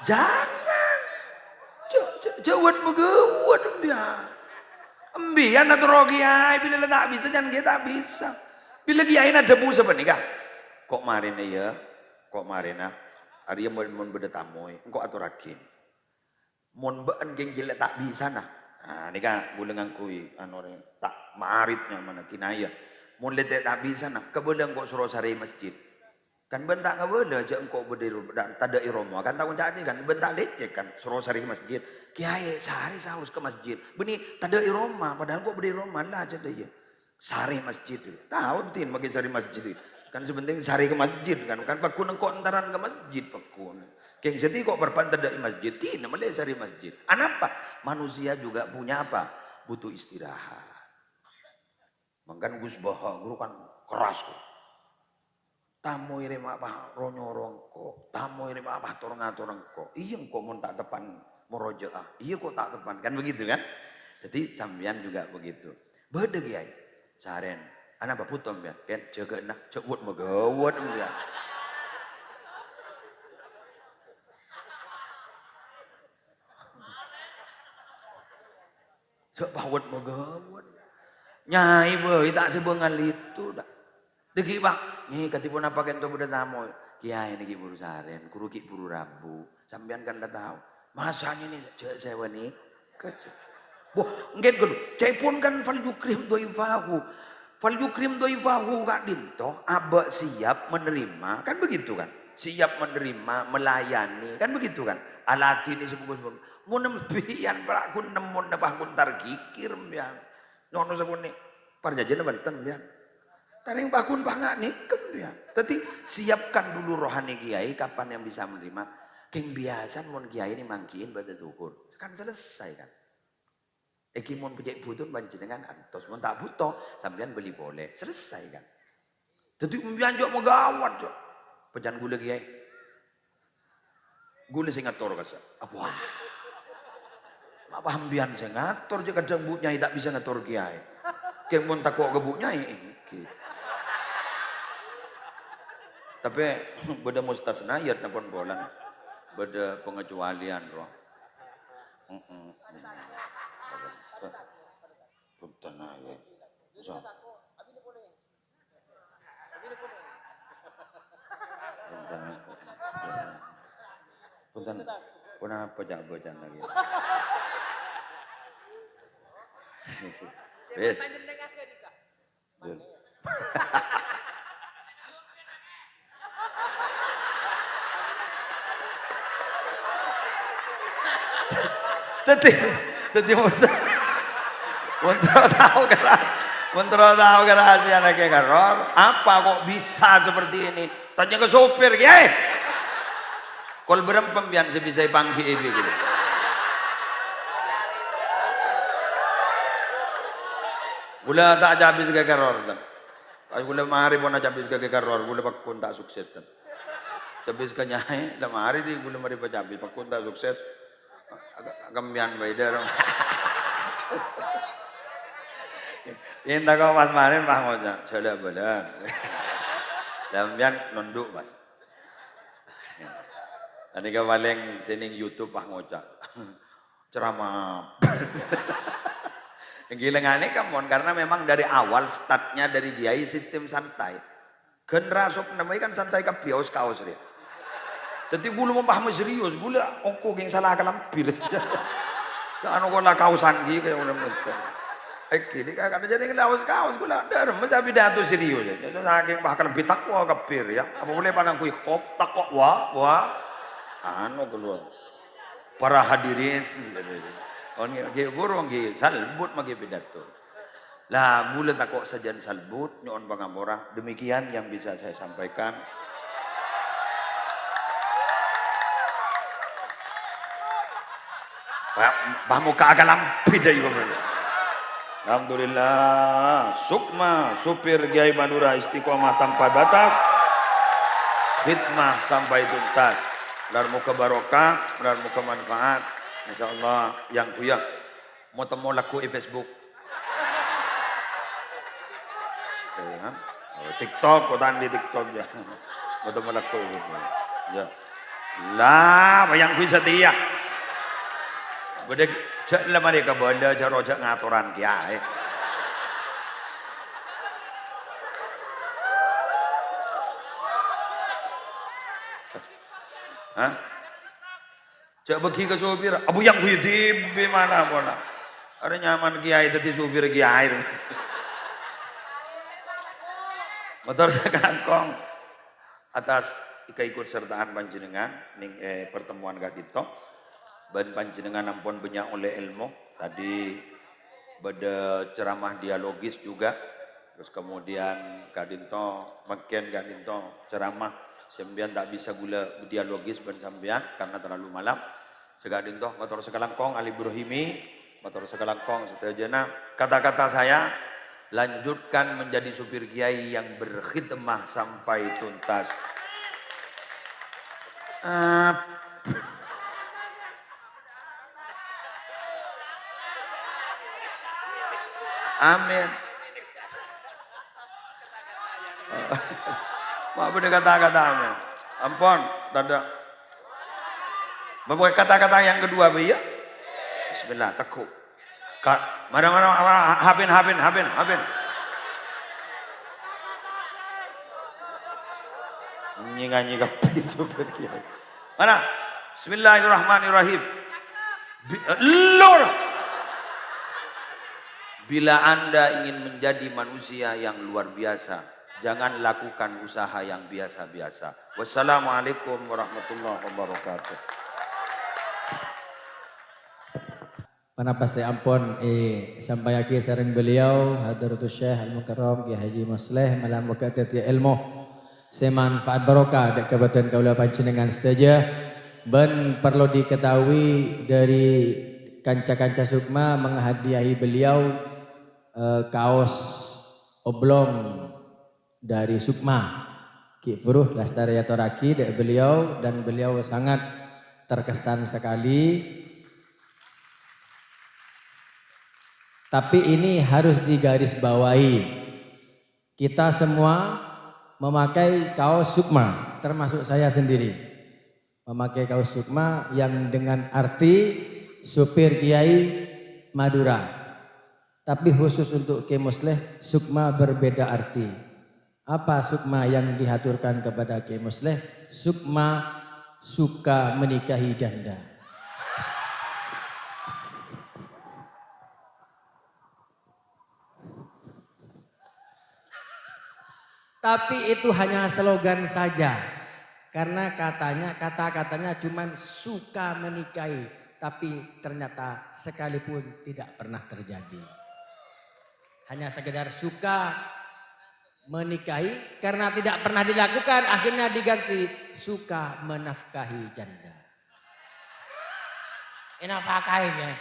Jangan. Jhâ', jhâ', jhâ' wat maghâbây, embiyân. Embiyân atoro' kèyaè, bilâ la ta' bisa, jhân kèyaè ta' bisa. Bilâ kèyaèna adhâbu sapanèka, "Ko' marèna, yâ. Ko' marèna. Arèya mon, mon bâdâ tamoy, engko' atorraghi." Mon bâ'na kèng jhâ' la ta' bisana. Nah, nèka ghulâ ngangghuy, anu, rè, ta' ma'arif nyamana, kinayah. Mon la ta' bisana, kabâlâ engko' soro sarè masjid. Kan bâ'na ta' ngabâlâ, jhâ' engko' bâdâ è ro-, ta-, tadâ' è roma. Kan ta' onca' nèka, kan bâ'na ta' lècèk, kan, soro sarè masjid. Kèyaè, sarè saos ka masjid. Bânnè tadâ' è roma, padahal engko' bâdâ è roma, la jhâ' dâ' iyâ. Sarè masjid. Tao, din, maghi sarè masjid. Kan sè pentèng sarè ka masjid, kan. Kan pagghun engko' entaran ka masjid, pagghun. Kèng sè tèko' parpan tadâ' è masjid, dinah mellè sarè masjid. Anapa? Manusia juga punya apa? Butuh istirahat. Mangkana Gus Baha guru kan keras, kok. Tamoy rè ma' pas ro-nyoro engko', tamoy rè ma' pas tor-ngator engko'. Iyâ, engko' mon ta' teppan moroja'a. Iyâ, ko' ta' teppan. Kan begitu, kan? Jadi, sampèyan juga begitu. Bâdâ kèyaè. Sarèn. Ana' bâbut to, sampèyan. Kèn, jâgâna, jhâ' wat-maghâbây, sampèyan. Jhâ' pas wat-maghâbây. Nyaè bhâi ta' sè bângal itu, ta'. Dhâggi', Pak, ngghi, kadhi ponapa ka'dinto bâdâ tamoy? Kèyaè nèka buru sarèn, ghuru ghi' buru rabu. Sampèyan kan la tao. Masa nèka jhâ' sèwènè? Kèjhâ'. Wah, ngghi ghâllu. Ca'èpon kan falyukrim dhaifahu. Falyukrim dhaifahu ka'dinto, abâ' siap menerima. Kan begitu kan? Siap menerima, melayani. Kan begitu kan? Aladhinè sè bungkus-bungkus. Mon sampèyan, Pak, ghun nemmo napa ghun tar ghighir, sampèyan. Nyono sakonè'. Parjhânjhiyânna bhunten, sampèyan. Tarèng paggun panga' nèkem, ya. Dhâddhi, siapkan dulu rohani kiai, kapan yang bisa menerima. Kèng biyasana mon kiai nè manggi'in bâdâ dhukur. Kan selesai, kan? Èngghi mon becce' bhuto panjhennengan antos. Mon ta' bhuto, sampèyan bâli polè. Selesai, kan? Dhâddhi, sampèyan jhâ' maghâbây, jhâ'. Pècan ghulâ kiai. Ghulâ sè ngator kassa'. Apa? Ma' pas sampèyan sè ngator, jhâ' kadhâng Bu' Nyai ta' bisa ngator kiai. Kèng mon tako' ka Bu' Nyai, èngghi. Tapè bâdâ mustasnayat, napa polana. Bâdâ pangecualian, rowa. Heeh. Bhunten, ayo. So. Bhunten. Bhunten. Ponapa ca'na bâcana lagi? Eh. Dhâddhi, dhâddhi mon, mon terro tao ka rahas-, mon terro tao ka rahasiana Kè Karor, apa kok bisa seperti ini? Tanya ke sopir, Kiai. Kol bârâmpa sampèyan sè bisa èpangghi'i bi' ghulâ. Ghulâ ta' acabis Kè Karor, tan. Pas ghulâ marè pon acabis ka Kè Karor, ghulâ paggun ta' sukses, tan. Cabis ka Nyaè, la marè dhi ghulâ marè pacabis, paggun ta' sukses. Ka-, ka-, kembiyan bhâi dârong. Yèn tako' pas marè, pas ngoca', "Jhâlâ bâlân." Lah, sampèyan nondhu', Mas. Anèka palèng sè nèng YouTube pas ngoca'. Ceramah. Èngghi lènganè kamon, karena memang dari awal startnya dari kiai sistem santai. Ghân ra sop nemmo kan santai kabbhi, aos-kaos rèya. Dhâddhi ghulâ mon pas serius, ghulâ ongko kèng sala kalambhi. Sa'an ongko la kaosan ghi kaya ngono mènta. Èngghi, nèka kan jadi aos-kaos ghulâ dârem mesti pidato serius. Sakèng pas kalambhi takwa kabbhi rèya. Apa polè pas ngangghuy kof, takwa, wa. Anu keluar. Para hadirin. Oh, ngghi, ngghi, ghuru, ngghi, salbut maghi pidato. Lah, ghulâ tako' sajân salbut, nyo'on pangampora. Demikian yang bisa saya sampaikan. Pa-, pamukka' kalambhi dâ' iyâ. Alhamdulillah, Sukma, supir Kiai Madura, istiqomah tanpa batas. khidmah sampai tuntas. Malar moghâ barokah, malar moghâ manfaat. Insyaallah, yang Buya mau temo lagu di Facebook. Eh, ha? Oh, TikTok, kok tandhi TikTok ya. Mau temo lagu di Facebook. Ya. Lah, yang Buya setia. Bâdâ jhâ' la marè kabâlâ, jhâ' roh jhâ' ngatoran kèyaè. Hah? Jhâ' bâgi ka sopir, abu yang gue dibi mana pola. Arè nyaman kèyaè dhâddhi sopir kèyaè. Mator sakalangkong atas keikutsertaan panjenengan neng, eh, pertemuan ka'dinto. Bân panjenengan ampon bânnya' ollè èlmo. Tadi bâdâ ceramah dialogis juga. Terus kemudian ka'dinto, mangkèn ka'dinto ceramah. Sampèyan ta' bisa ghulâ dialogis bân sampèyan karena terlalu malam. Saka'dinto, mator sakalangkong, Al Ibrahimi, mator sakalangkong sadhâjâna. Kata-kata saya, lanjutkan menjadi supir kiai yang berkhidmah sampai tuntas. Ah. Amin. Ma' bâdâ kata-kata, amin. Ampon, tadâ'. Bâbâ kata-kata yang kedua, Bi, ya. Bismillah, teguh. Ka-, mara, mara, mara, hapin, hapin, hapin, hapin. Nyi-nganyi kabbhi, coba, Kiai. Mana? Bismillahirrahmanirrahim. Bi-, eh, lur. Bila Anda ingin menjadi manusia yang luar biasa, jangan lakukan usaha yang biasa-biasa. Wassalamualaikum warahmatullahi wabarakatuh. Ponapa sè ampon èsampayyaghi sareng beliau, Hadratus Syekh Al-Mukarram Kiai Haji Musleh, malar moghâ dhâddhiyâ èlmo sè manfaat barokah dâ' ka bâdân kaulâ panjhennengngan sadhâjâ. Bân parlo diketahui dari kanca-kanca Sukma menghadiahi beliau, eh, kaos oblong dari Sukma. Ghi' bhuru lastarè atorraghi dâ' beliau, dan beliau sangat terkesan sekali. Tapi ini harus digarisbawahi. Kita semua memakai kaos Sukma, termasuk saya sendiri. Memakai kaos Sukma yang dengan arti supir kiai Madura. Tapi khusus untuk Kiai Musleh, Sukma berbeda arti. Apa Sukma yang dihaturkan kepada Kiai Musleh? Sukma suka menikahi janda. Tapi itu hanya slogan saja. Karena katanya, kata-katanya cuman suka menikahi, tapi ternyata sekalipun tidak pernah terjadi. Hanya sekedar suka menikahi, karena tidak pernah dilakukan, akhirnya diganti suka menafkahi janda. Enafakahi, ya.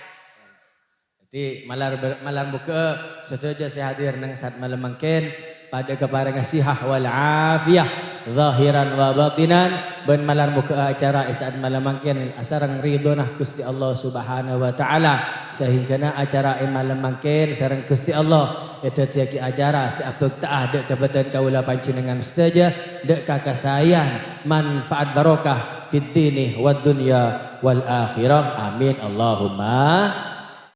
Dhâddhi, malar ber-, malar moghâ sadhâjâ sè hadir neng sa'at malem mangkèn padâ kaparèngnga sihah wal afiyah zahiran wa batinan, bân malar moghâ acara è sa'at malem mangkèn asareng ridhona Ghustè Allah Subhanahu wa Ta'ala, saèngghâna acara è malem mangkèn sareng Ghustè Allah èdhâddhiyâghi acara sè abhâkta'a dâ' ka bâdân kaulâ panjhennengngan sadhâjâ, dâ' ka kasaèyan, manfaat barokah fid dini wad dunya wal akhirah. Amin, Allahumma.